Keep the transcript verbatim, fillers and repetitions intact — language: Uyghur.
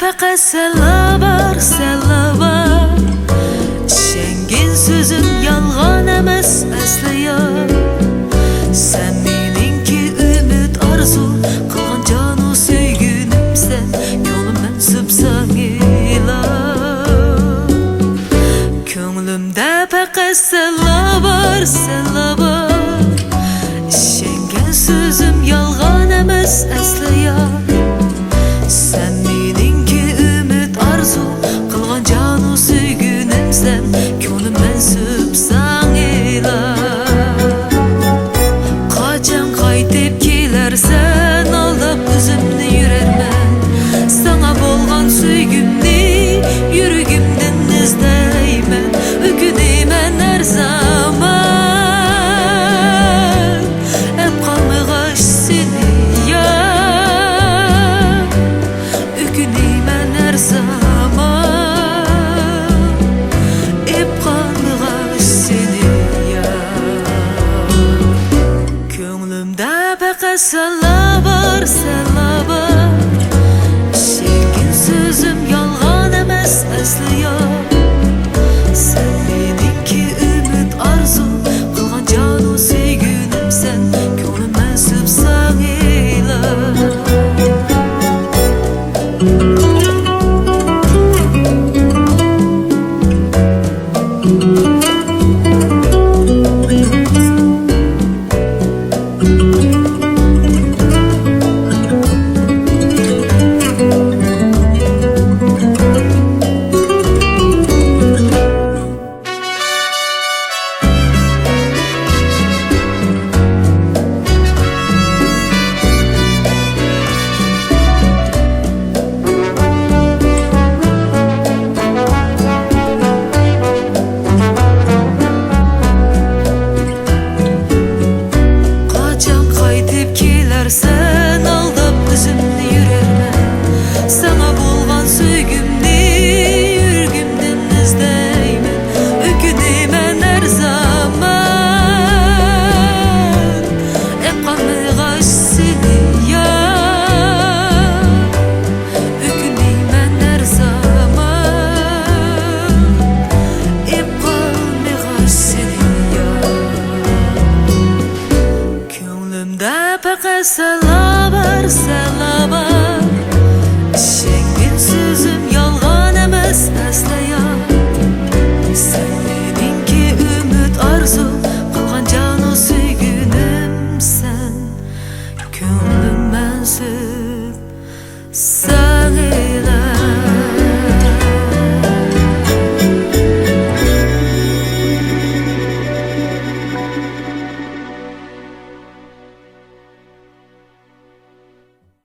پەقەت سەنلا بار، سەنلا بار. ئىشەنگەن سۆزۈم يالغان ئەمەس، ئەسلى يار. سەن مېنىڭكى ئۈمىد، ئارزۇ، قىلغان جانۇ سۆيگۈنۈمسەن، كۆڭلۈم مەنسۇپ ساڭىلا. كۆڭلۈمدە پەقەت سەنلا بار، سەنلا بار. ئىشەنگەن سۆزۈم يالغان ئەمەس، ئەسلى يار. سەن مېنىڭكى ئۈمىد، ئارزۇ، قىلغان جانۇ سۆيگۈنۈمسەن، كۆڭلۈم مەنسۇپ ساڭىلا. قاچان قايتىپ كېلەرسەن، ئالداپ ئۆزۈمنى يۈرەرمەن. ساڭا بولغان سۆيگۈمنى يۈرىكىمدىن ئىزدەيمەن. ئۆكۈنىمەن ھەر زامان، ئەپ قالمىغاچ سېنى يار. ئۆكۈنىمەن ھەر زامان، ئەپ قالمىغاچ سېنى يار. كۆڭلۈمدە پەقەت سەنلا بار، سەنلا بار. ئىشەنگىن سۆزۈم يالغان ئەمەس، ئەسلى يار. سەن مېنىڭكى ئۈمىد، ئارزۇ، قىلغان جانۇ سۆيگۈنۈمسەن، كۆڭلۈم مەنسۇپ ساڭىلا. قاچان قايتىپ كېلەرسەن، ئالداپ ئۆزۈمنى يۈرەرمەن. ساڭا بولغان سۆيگۈمنى يۈرىكىمدىن ئىزدەيمەن. ئۆكۈنىمەن ھەر زامان، ئەپ قالمىغاچ سېنى يار. ئۆكۈنىمەن ھەر زامان، ئەپ قالمىغاچ سېنى يار. كۆڭلۈمدە پەقەت سەنلا بار، سەنلا بار.